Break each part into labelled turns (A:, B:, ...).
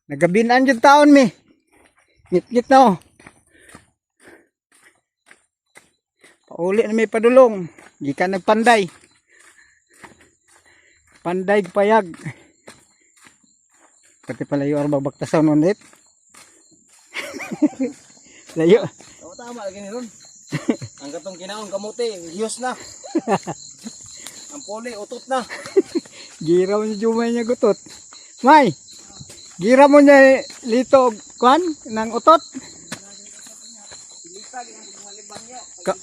A: Nagabinan yung taon mi. Ngit-ngit na oh. Pauli na may padulong. Gikan nagpanday. Panday payag. Pati pala yung arba baktasaw nun ulit. Layo.
B: Oo, tama lagi ni ron. Ang katong kinaon kamote, hiyos na. Ang puli, utot na.
A: Gira mo niya jumay niya gutot. May! Gira mo niya lito og kwan ng utot. Ka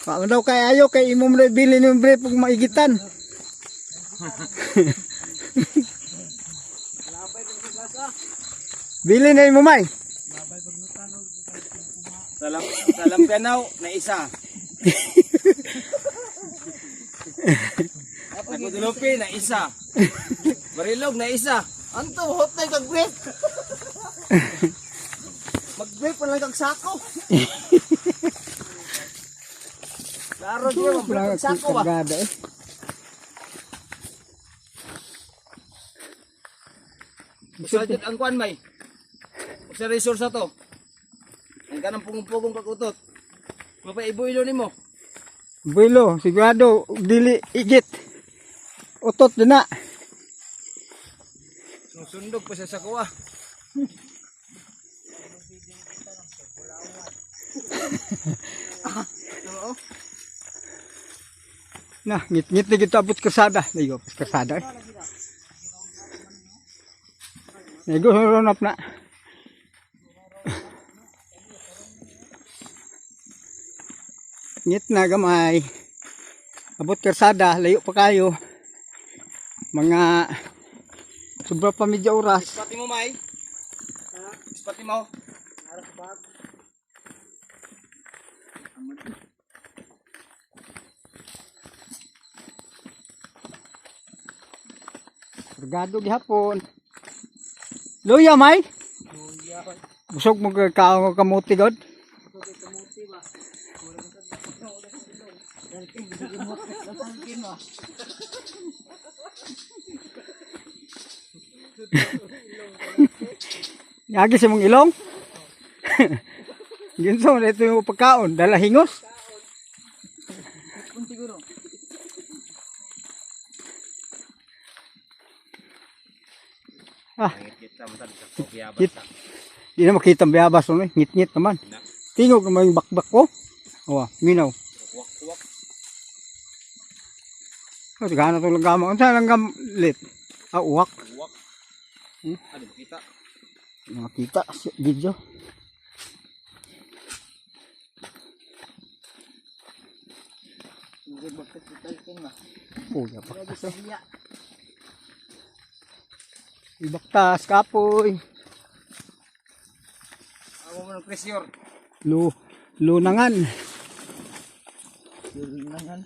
A: Paano daw kay ayo kay imo mo na ibili ng brief ug maigitan. Bili na imo may.
B: Sa lampianaw, na isa. Nagudulupi, na isa. Barilog, na isa. Anto, hot na yung kag-brief. Mag-brief pa lang kag sako. Klaro niya, mag-brief kag sako ba?
A: Kargada eh.
B: Usa jud ang kuan may. Usa resource ato. Ang kanang pugong-pugong kagutot. Mapaibuilo nimo.
A: Builo, sigurado dili igit. Utot din na.
B: Susundog pa siya sa kuwa. Oo.
A: Na, ngit-ngit na gito abot kasada. Naigo, abot kasada eh. Naigo, ronap na. Ngit na gamay. Abot kasada, layo pa kayo. Mga sobra pa medya oras.
B: Ispati mo, May. Ispati mo.
A: Kargado gihapon. Luya, may. Busog mo kaon kamuti god. Yagi sa mong ilong. Ginso na ito yung pagkaon, dala hingos. Ah, Ngit. Di na makita ang bayabas nun eh. Ngit-ngit naman. Tingog naman yung bakbak ko. Oh, minaw.
B: Kuwak-kuwak.
A: Oh, gana itong langgama. Ano sa langgam lit? Ah, uwak.
B: Kuwak.
A: Hmm?
B: Ano makita?
A: Di na makita sa video. Oh, baktas eh. Ibaktas, kapoy.
B: Amo mo ng pressure.
A: Lu, lunangan.
B: Lunangan.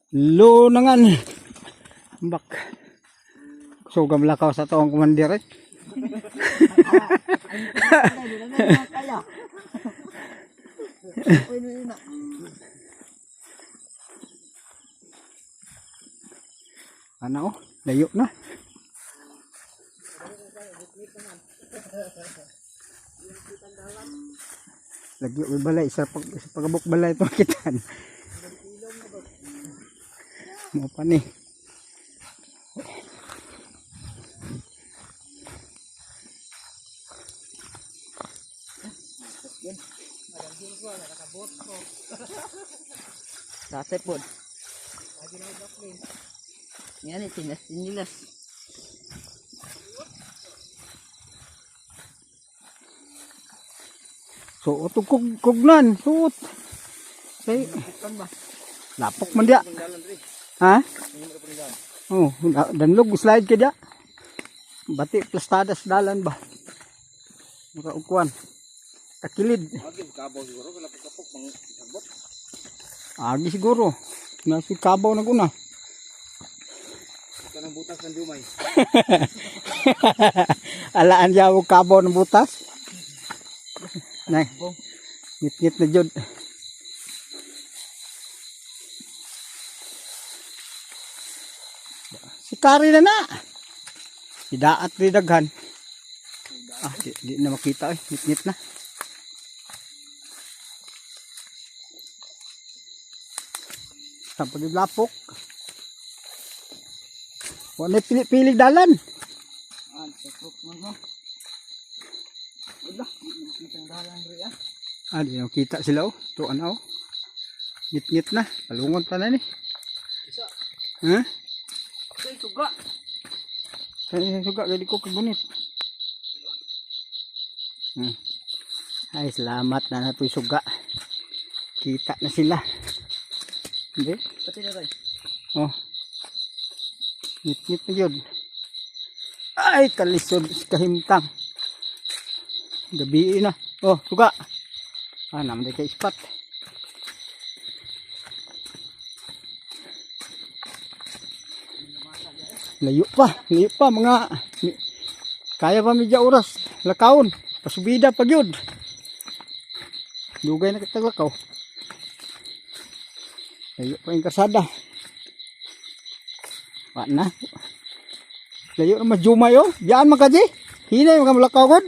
A: Lunangan. Bak. So gamlakaw sa taong kumandir eh. Ano oh, layo na. Lagyo may balay sa pag sa pagabok balay ito makitan. Mo pa ni.
C: Sase po. Yan eh, tinas-tinilas.
A: Suot og kug kugnan, suot. Say, lapok man dia. Ha? Oh, danlog slide ka dia. Bati plastadas dalan ba. Mura og kuan. Takilid.
B: Agi kabaw siguro wala pa kapok mang sagbot.
A: Agi siguro. Nasi kabaw na guna.
B: Kanang butas ng dumay.
A: Alaan yaw og kabaw ng butas. Nay. Ngit-ngit na jud. Si Kari na na. Idaat ri daghan. Ah, di na makita eh. Ngit-ngit na. Sa lapok. Wala pili-pili dalan.
B: Ah, sa crook man mo. Wala, di na makita ang dalan ri ah.
A: Ah, di na makita sila oh. Ito ano oh. Ngit-ngit na. Palungon pa na ni.
B: Isa.
A: Ha?
B: Say suga.
A: Ay, suga gali ko kagunit. Ay, salamat na natoy suga. Kita na sila. Hindi?
B: Pati na tay.
A: Oh. Ngit-ngit na yun. Ay, kalisod kahimtang. Gabi na. Oh, suga. Ah, naman kay ispat. Layo pa mga kaya pa medya oras lakaon, pasubida pa gyud. Dugay na kitag lakaw. Layo pa yung kasada. Wa na. Layo na majumay oh. Biyaan man ka di. Hinay man ka mulakaw god.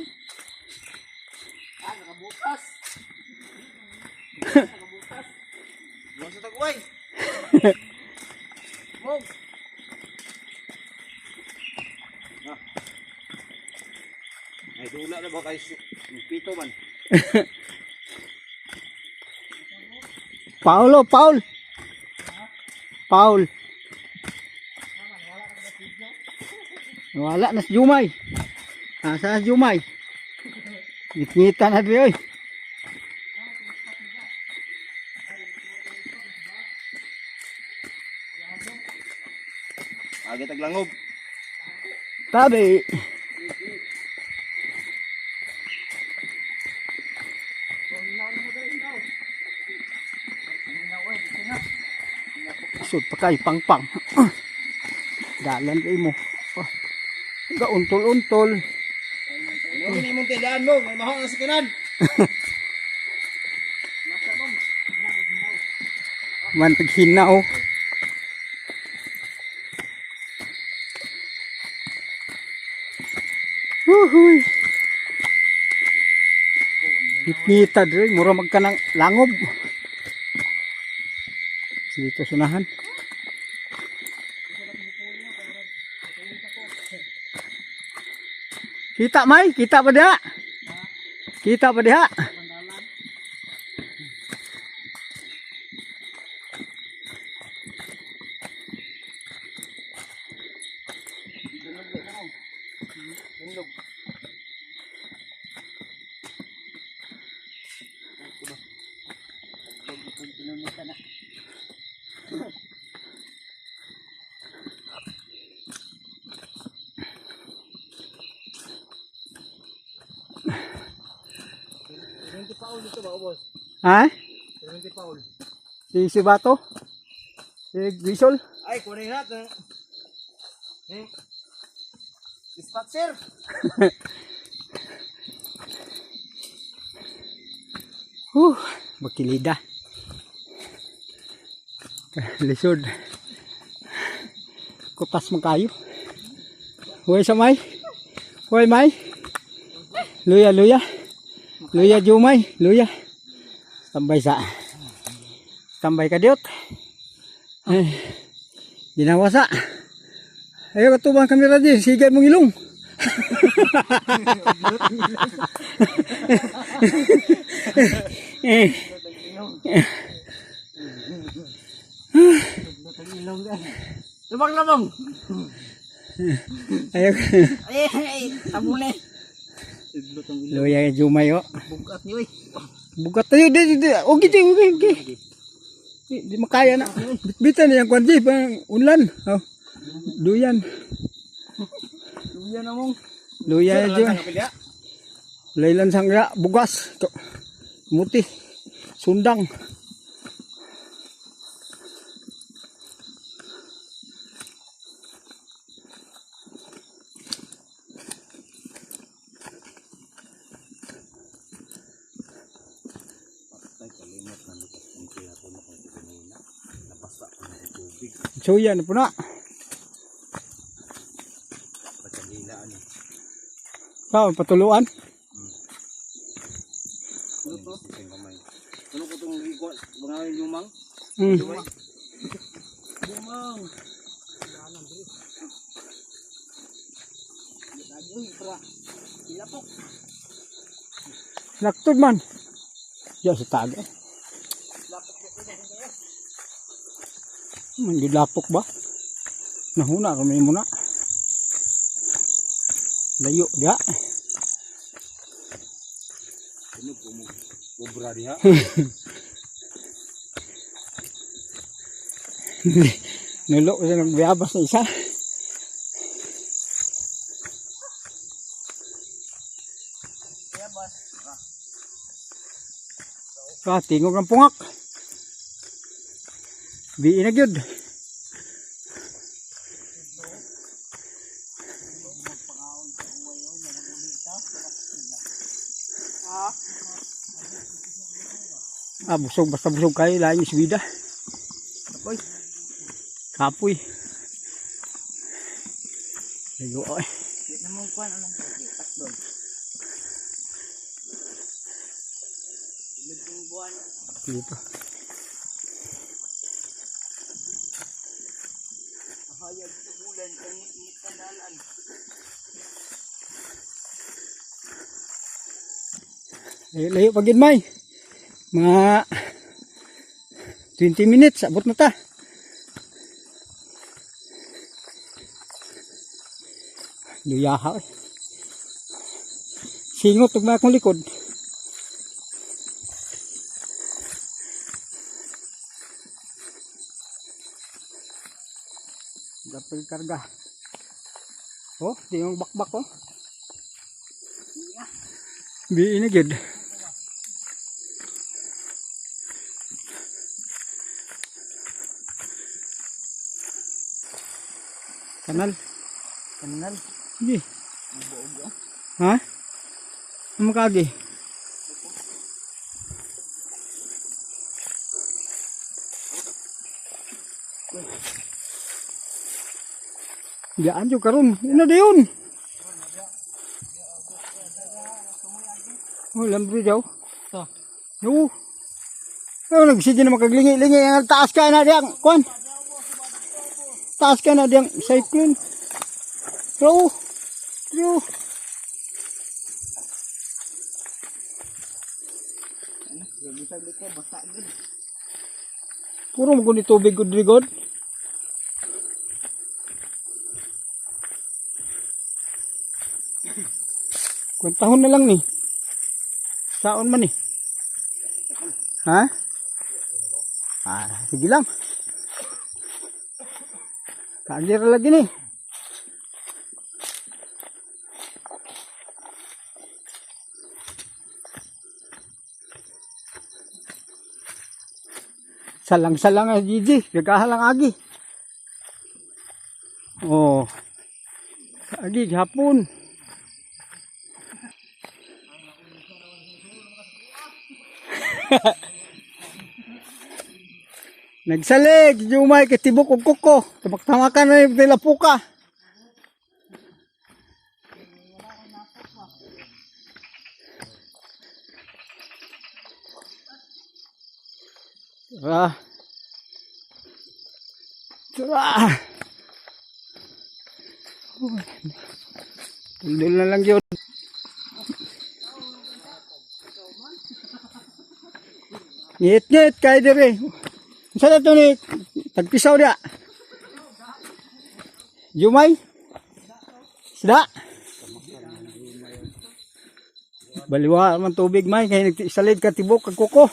B: Ah, nakabutas. Nakabutas. Buwan sa tagway. Mog. Ah. Ay, dula na ba kay pito man?
A: Paulo, Paul. Paul. Wala na si Jumay. Asa na si Jumay? Ngit-ngita na diri oy.
B: Agi taglangob.
A: Tabi. Sud pa kay pangpang. Dalan kay mo. Oh. Ga untol-untol.
B: Ano ni imong tilaan mo? May maho na sa kanan.
A: Man paghina oh. Uhuy. Ngita diri mura magkanang langob. Dito sunahan. Kita may, kita pa diha. Kita pa diha.
B: Dundog. Paul dito ba, boss?
A: Ha?
B: 20 Paul.
A: Si Bato? Si Grisol?
B: Ay, kunin natin. Eh. Spot, sir.
A: Huh, makilida. Lisod. Kupas man kayo. Huwag sa may. Huwag may. Luya, luya. Luya, Jumay. Luya. Tambay sa. Tambay ka diot. Ay, ginawasa. Ayaw ka tubang kamera di. Sigay mong ilong. Eh.
B: Lamang lamang.
A: Ayaw.
B: Ay, ay, tabule.
A: Luya Jumay oh.
B: Bugat niyo eh.
A: Bugat tayo, di, di, di. Okay, di, okay, okay. Di, di makaya na. Bitbitan niya ang kwan, di, pang unlan. Oh. Duyan.
B: Luya na mong.
A: Luya na dyan. Laylan sangga, bugas. Muti. Sundang. Suya na po na.
B: Pagkanina.
A: Sa patuluan.
B: Ano to? Ano ko itong ikuha? Mga lumang? Lumang!
A: Laktod man. Ya sa taga. Man gilapok ba? Nahuna kami muna. Layo dia.
B: Ano po mo? Obra diha.
A: Nulo ko siya nagbiyabas na isa. Ah, tingog ang pungak. Biin na gyud. Ah, busog basta busog kayo laing iswida.
B: Kapoy.
A: Kapoy. Layo ay.
C: Di na mo kuan anong takdon.
A: Dito.
C: Hayag sa bulan kang kanalan.
A: Layo, layo pa gid may. Mga 20 minutes abot na ta. Luyaha eh. Singot ug akong likod. Gapil karga. Oh, di yung bakbak oh. Biin na gid. Kanal.
C: Kanal.
A: Sige. Ha? Ano kagi? Diyan jud karon. Ina dayon. Oh, lambre daw.
C: To.
A: No. Oh, nagsige na makaglingi-lingi ang taas ka na diyang kuan. Taas ka na diyang cyclone. Row. Row.
C: Ano? Bisag di ko basta gud.
A: Puro mo guni tubig gud rigod. Kwentahon na lang ni. Saon man ni. Ha? Ah, sige lang. Kaagir lagi ni. Salang-salang ah, Gigi. Nagkahalang agi. Oh. Agi, hapon. Nagsalig, jumay kay tibok og kuko. Tamak-tamakan na yung tilapuka. Tara. Tara. Tuldol na lang yun. Ngit-ngit kay dire. Unsa na to ni tagpisaw dia? Jumay? Isda? Baliwa man tubig may kay nagsalid ka tibok kag kuko.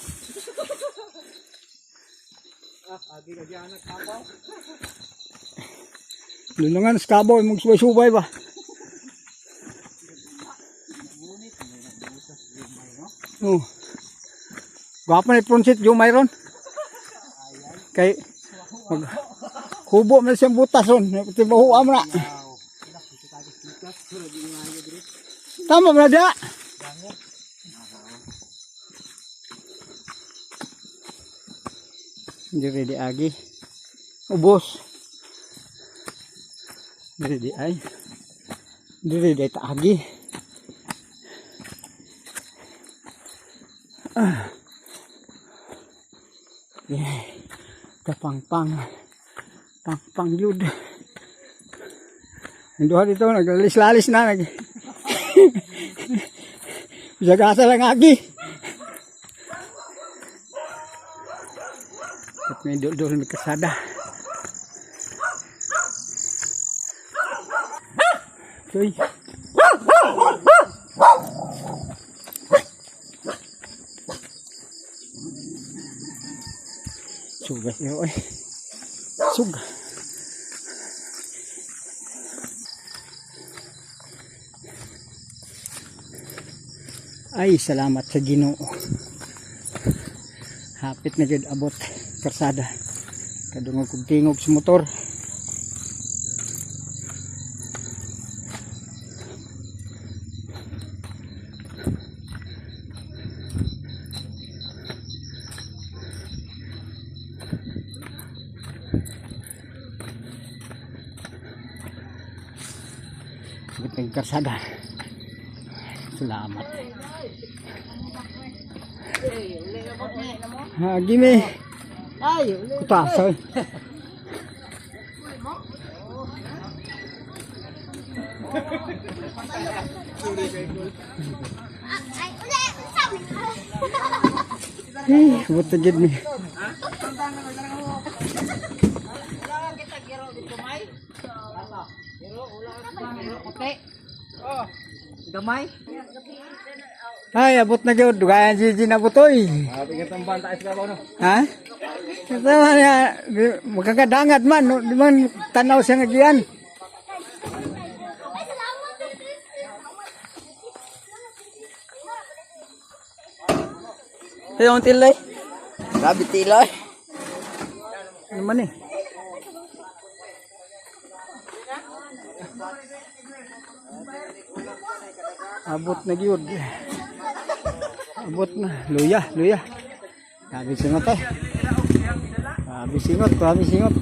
A: Lunungan sa kaboy, magsubay-subay ba? Oh. Gwapo na ipunsit, yung mayroon. Kay, mag, hubo man siyang butas ron. Tibahuam na. Tama ba na diya? Hindi ready agi. Ubos. Diri di ay. Diri di taagi. Ah. Yeah. Kapangpang. Pangpang yun. Ang duha dito, naglalis-lalis na. Bisag asa lang agi. At may dul-dul may kasada. Uy. Suga siya, oy. Suga. Ay, salamat sa Ginoo. Hapit na gid abot karsada. Kadungog kog tingog sa motor. Abot na gid karsada. Salamat. Ha, gimi.
C: Ay, uli.
A: Kutasoy.
D: Ay, uli! Sabi
A: Eh, abot na gid mi.
C: Gamay.
A: Ay, abot na gyud. Dugayan si Gina Butoy. Ha? Kasama niya, magkakadangat man, no? Di man tanaw siya nga giyan.
D: Ay, salamat!
C: Ayong tilay. Grabe tilay.
A: Ano man eh? Abot na gyud. Abot na. Luya, luya. Grabe singot eh. Grabe singot, grabe singot.